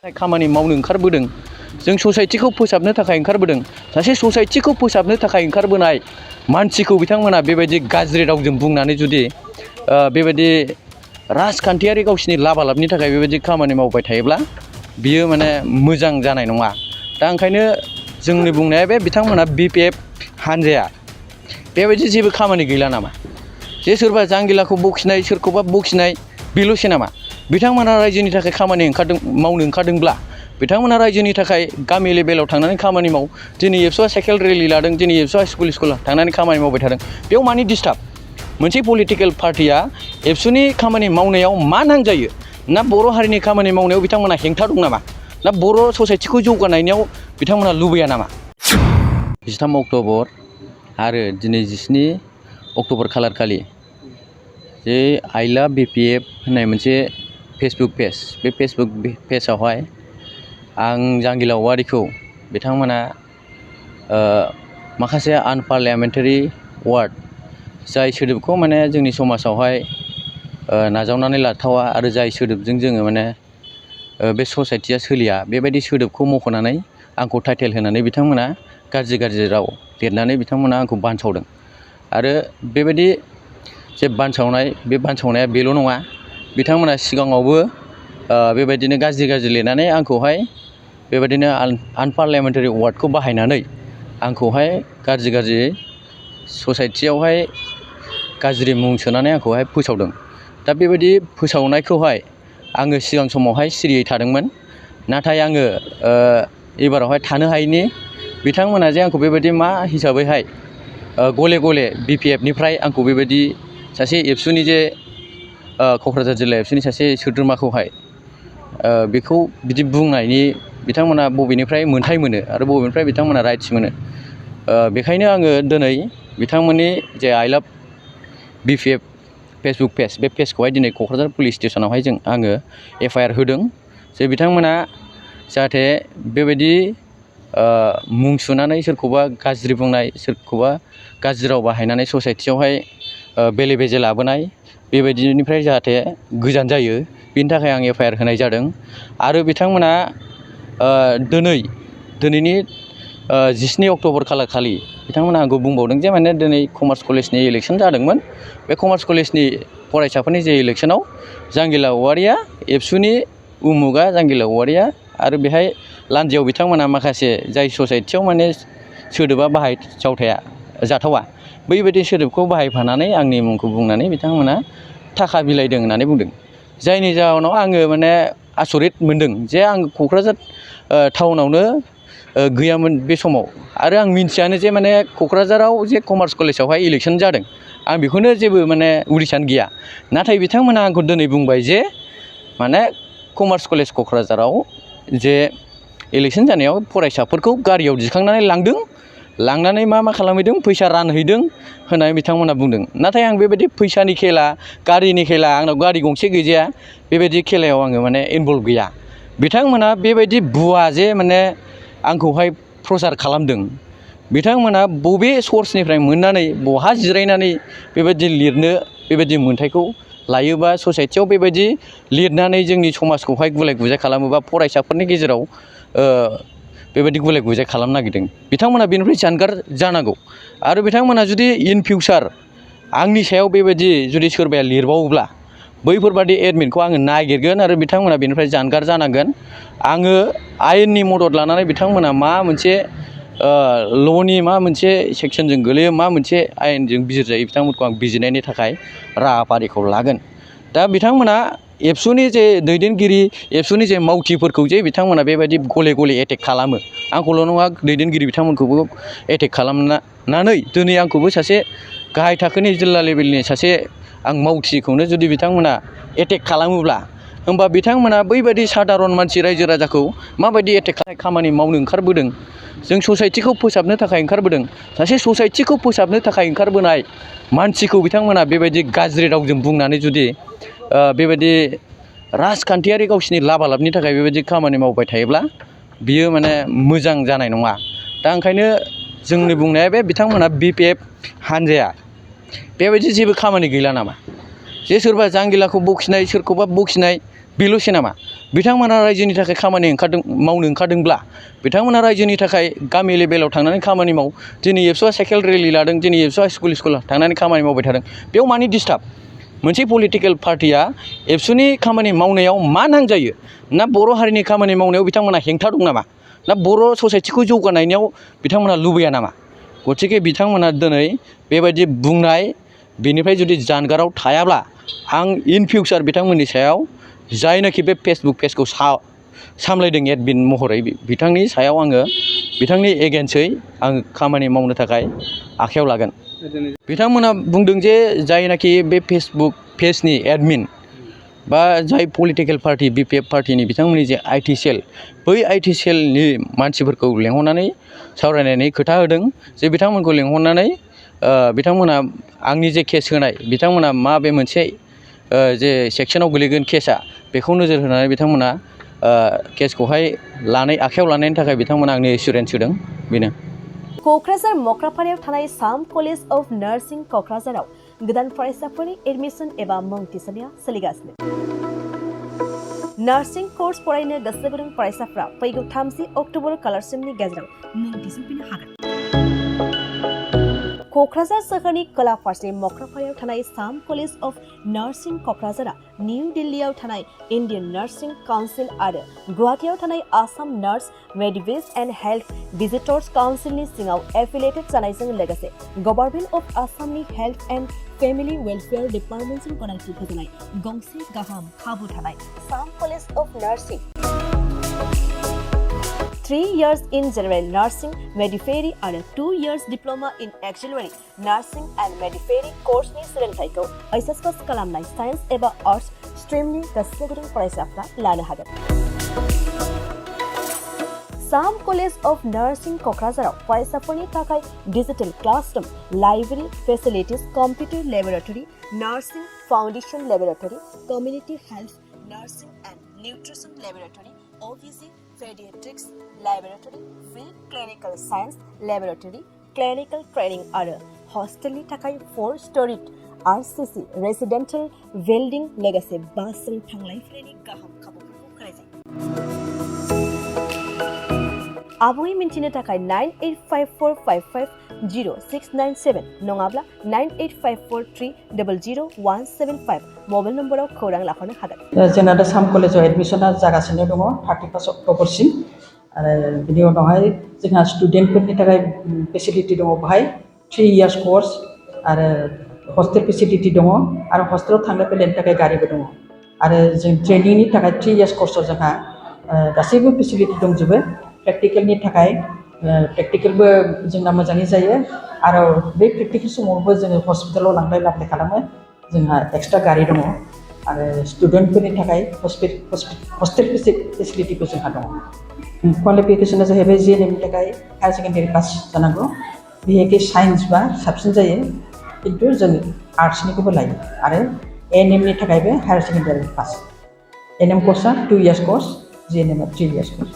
खामानि मावनो ओंखारबोदों जों ससाइटिखौ फोसाबनो थाखाय ओंखारबोदों सासे ससाइटिखौ फोसाबनो थाखाय ओंखारबोनाय मानसिखौ बिथांमोना बेबायदि गाज्रि रावजों बुंनानै जुदि बेबायदि राजखान्थियारि गावसिनि लाबालाबनि थाखाय बेबायदि खामानि मावबाय थायोब्ला बियो माने मोजां जानाय नङा। दा ओंखायनो जोंनि बुंनाया बे बिथांमोना BPF हानजाया बेबायदि जेबो खामानि गैला नामा जे सोरबा जांगिलाखौ बखिनाय सोरखौबा बखिनाय बेल'सै नामा बिथांमोना रायजोनि थाखाय खामानि मावनो ओंखारदोंब्ला बिथांमोना रायजोनि थाखाय गामि लेभेलाव थांनानै खामानि माव दिनै एबसुआ साइकेल रेलि लादों दिनै एबसुआ स्कुल थांनानै खामानि मावबाय थादों बेयाव मानि डिस्टार्ब मोनसे पलिटिकेल पार्टिया एबसुनि खामानि मावनायाव मा नांजायो ना बर' हारिनि खामानि मावनायाव बिथांमोना हेंथा दं नामा ना बर' ससाइटिखौ जौगानायाव बिथांमोना लुबैया नामा 13 अक्ट'बर आरो दिनै 17 अक्ट'बर खालार खालि जे आइ लाभ BPF होननाय मोनसे फेसबुक पेज बे फेसबुक पेजावहाय आं जांगिला औवारिखौ बिथांमोना माखासे आनपार्लियामेन्टारि वार्ड जाय सोदोबखौ माने जोंनि समाजावहाय नाजावनानै लाथावा आरो जाय सोदोबजों जोङो माने बे ससाइटिया सोलिया बेबायदि सोदोबखौ मख'नानै आंखौ टाइटेल होनानै बिथांमोना गाज्रि राव लिरनानै बिथांमोना आंखौ बानसावदों आरो बेबायदि जे बानसावनाय बे बानसावनाया बेल' नङा बिथांमोना सिगाङावबो बेबायदिनो गाज्रि लिरनानै आंखौहाय बेबायदिनो आनपार्लियामेन्टारि वार्डखौ बाहायनानै आंखौहाय गाज्रि ससाइटियावहाय गाज्रि मुं सोनानै आंखौहाय फोसावदों। दा बेबायदि फोसावनायखौहाय आङो सिगां समावहाय सिरियै थादोंमोन नाथाय आङो एबारावहाय थानो हायैनि बिथांमोना जे आंखौ बेबायदि मा हिसाबैहाय गले BPF निफ्राय आंखौ बेबायदि सासे एबसुनि जे क'क्राझार जिल्ला एबसुनि सासे सोद्रोमाखौहाय बेखौ बिदि बुंनायनि बिथांमोना बबेनिफ्राय मोन्थाय मोनो आरो बबेनिफ्राय बिथांमोना राइट्स मोनो बेखायनो आङो दिनै बिथांमोननि जे आइ लाभ BPF फेसबुक पेज बे पेजखौहाय दिनै क'क्राझार पुलिस स्टेसनावहाय आङो FIR होदों जे बिथांमोना जाहाथे बेबायदि मुं सुनानै सोरखौबा गाज्रि बुंनाय सोरखौबा गाज्रि राव बाहायनानै ससाइटियावहाय बेले बेजे लाबोनाय बेबायदिनिफ्राय जाहाथे गोजान जायो बेनि थाखाय आं FIR होनाय जादों आरो बिथांमोना दिनैनि 17 अक्ट'बर खालार खालि बिथांमोना आंखौ बुंबावदों जे माने दिनै कमार्स कलेजनि इलेक्सन जादोंमोन बे कमार्स कलेजनि फरायसाफोरनि जे इलेक्सनाव जांगिला औवारिया एबसुनि उमुगा जांगिला औवारिया आरो बेहाय लान्जायाव बिथांमोना माखासे जाय ससाइटियाव माने सोदोबा जाथावा बैबायदि सोदोबखौ बाहायफानानै आंनि मुंखौ बुंनानै बिथांमोना थाखा बिलाइदों होननानै बुंदों जायनि जाहोनाव आङो माने आसरित मोनदों जे आं क'क्राझार टाउनावनो गैयामोन बे समाव आरो आं मिन्थियानो जे माने क'क्राझाराव जे कमार्स कलेजावहाय इलेक्सन जादों आं बेखौनो जेबो माने उदिसानो गैया नाथाय बिथांमोना आंखौ दिनै बुंबाय जे माने कमार्स कलेज क'क्राझाराव जे इलेक्सन जानायाव फरायसाफोरखौ गारियाव दिखांनानै लांनानै मा खालामहैदों फैसा रानहैदों होननानै बिथांमोना बुंदों नाथाय आं बेबायदि फैसानि खेला गारिनि खेला आंनाव गारि गंसे गैजाया बेबायदि खेलायाव आङो माने इनभल्भ गैया बिथांमोना बेबायदि भुवा जे माने आंखौहाय प्रसार खालामदों बिथांमोना बबे सर्सनिफ्राय मोननानै बहा जिरायनानै बेबायदि लिरनो बेबायदि मोन्थायखौ लायोबा ससाइटियाव बेबायदि लिरनानै जोंनि समाजखौहाय गुलाय गुजाय खालामोबा फरायसाफोरनि गेजेराव बेबायदि गुलाय गुजाय खालामनो नागिरदों बिथांमोना बेनिफ्राय जानगार जानांगौ आरो बिथांमोना जुदि इन फिउचार आंनि सायाव बेबायदि जुदि सोरबाया लिरबावोब्ला बैफोरबादि एडमिनखौ आङो नागिरगोन आरो बिथांमोना बेनिफ्राय जानगार जानांगोन आङो आयेननि मदद लानानै बिथांमोना मा मोनसे ल'नि मा मोनसे सेक्सनजों गोलैयो मा मोनसे आयेनजों बिजिरजायो बिथांमोनखौ आं बिजिरनायनि थाखाय राहाफारिखौ लागोन दा बिथांमोना एबसुनि जे दैदेनगिरि एबसुनि जे मावथिफोरखौ जे बिथांमोना बेबायदि गले एटेक खालामो आंखौल' नङा दैदेनगिरि बिथांमोनखौबो एटेक खालामनानै दिनै आंखौबो सासे गाहाय थाखोनि जिल्ला लेभेलनि सासे आं मावथिखौनो जुदि बिथांमोना एटेक खालामोब्ला होमबा बिथांमोना बैबायदि सादारन मानसि रायजो राजाखौ माबायदि एटेक खामानि मावनो ओंखारबोदों जों ससाइटिखौ फोसाबनो थाखाय ओंखारबोदों सासे ससाइटिखौ फोसाबनो थाखाय ओंखारबोनाय मानसिखौ बिथांमोना बेबायदि गाज्रि रावजों बुंनानै जुदि बेबायदि राजखान्थियारि गावसिनि लाबालाबनि थाखाय बेबायदि खामानि मावबाय थायोब्ला बियो माने मोजां जानाय नङा दा ओंखायनो जोंनि बुंनाया बे बिथांमोना BPF हानजाया बेबायदि जेबो खामानि गैला नामा जे सोरबा जांगिलाखौ बखिनाय सोरखौबा बखिनाय बेल'सै नामा बिथांमोना रायजोनि थाखाय खामानि मावनो ओंखारदोंब्ला बिथांमोना रायजोनि थाखाय गामि लेभेलाव थांनानै खामानि माव दिनै एबसुआ साइकेल रेलि लादों दिनै एबसुआ स्कुल थांनानै खामानि मावबाय थादों बेयाव मानि डिस्टार्ब मोनसे पलिटिकेल पार्टिया एबसुनि खामानि मावनायाव मा नांजायो ना बर' हारिनि खामानि मावनायाव बिथांमोना हेंथा दं नामा ना बर' ससाइटिखौ जौगानायाव बिथांमोना लुबैया नामा गतिके बिथांमोना दिनै बेबायदि बुंनाय बेनिफ्राय जुदि जानगाराव थायाब्ला आं इन फिउचार बिथांमोननि सायाव जायनाखि बे फेसबुक पेजखौ सामलायदों एडमिन महरै बिथांनि सायाव आङो बिथांनि एगेन्स्टै आङो खामानि मावनो थाखाय आखायाव लागोन बिथांमोना बुंदों जे जायनाखि बे फेसबुक पेजनि एडमिन बा जाय पलिटिकेल पार्टि BPF पार्टिनि बिथांमोननि जे IT सेल बै IT सेलनि मानसिफोरखौ लेंहरनानै सावरायनायनि खोथा होदों जे बिथांमोनखौ लेंहरनानै बिथांमोना आंनि जे केस होनाय बिथांमोना मा बे मोनसे जे सेक्सनाव गोलैगोन केसा बेखौ नोजोर होनानै बिथांमोना केसखौहाय आखायाव लानायनि थाखाय बिथांमोना आंनो एसुरेन्स होदों बेनो क'क्राझार मक्रापारायाव थानाय साम कलेज अफ नार्सिं क'क्राझाराव गोदान फरायसाफोरनि एडमिसन एबा मुं थिसननाया सोलिगासिनो नार्सिं कर्स फरायनो गोसो गुदुं फरायसाफ्रा फैगौ 30 अक्ट'बर खालारसिमनि गेजेराव मुं थिसनफैनो हागोन क'क्राझार सोहोरनि खोला फारसे मक्रापारायाव थानाय साम कलेज अफ नार्सिं क'क्राझारा निउ दिल्लीयाव थानाय इन्डियान नार्सिं काउन्सिल आरो गुवाहाटीयाव थानाय Assam nurse midwives and health visitors काउन्सिलनि सिङाव एफिलिएटेड जानायजों लोगोसे गभर्नमेन्ट अफ आसामनि हेल्थ एन्ड फेमिलि वेलफेयार डिपार्टमेन्टजों गनायथि होजानाय गंसे गाहाम खाबु थानाय Sam college of nursing 3 years in general nursing midwifery and 2 years diploma in auxiliary nursing and midwifery course-नि सोलोंथाइखौ HS पास खालामनाय साइन्स एबा आर्ट्स स्ट्रीमनि गोसो गुदुं फरायसाफ्रा लानो हागोन साम कलेज अफ नार्सिं क'क्राझाराव फरायसाफोरनि थाखाय digital classroom library facilities computer laboratory nursing foundation laboratory community health nursing and nutrition laboratory OVC Pediatrics Laboratory, Field Clinical Science Laboratory, Clinical Training आरो हस्टेलनि थाखाय 4-storied RCC Residential Building लोगोसे बासजों थांलाय फैलायनि गाहाम खाबुफोरखौ होनाय जायो। आबुङै मिन्थिनो थाखाय 9854550697 नङाब्ला 9854300175 मबाइल नम्बराव खौरां लाहरनो हागोन। जोंना दा साम कलेजाव एडमिसना जागासिनो दङ 31 अक्ट'बरसिम आरो बिनि उनावहाय जोंहा स्टुडेन्टफोरनि थाखाय फेसिलिटि दङ बाहाय 3 years कर्स आरो हस्टेल फेसिलिटि दङ आरो हस्टेलाव थांनो फैनायनि थाखाय गारिबो दङ आरो जों ट्रेनिंनि थाखाय 3 years कर्सआव जोंहा गासैबो फेसिलिटि दंजोबो प्रेक्टिकेलनि थाखाय प्रेक्टिकेलबो जोंना मोजाङै जायो आरो बे प्रेक्टिकेल समावबो जोङो हस्पिटालाव लांलाय लाबोलाय खालामो जोंहा एक्सट्रा गारि दङ आरो स्टुडेन्टफोरनि थाखाय हस्टेल फेसिलिटिबो जोंहा दङ क्वालिफिकेसना जाहैबाय JNM नि थाखाय हायार सेकेन्डारि पास जानांगौ बिहेखि साइन्स बा साबसिन जायो खिन्थु जों आर्ट्सनिखौबो लायो आरो ANM नि थाखायबो हायार सेकेन्डारि पास ANM कर्सआ 2 years कर्स JNM आ 3 years कर्स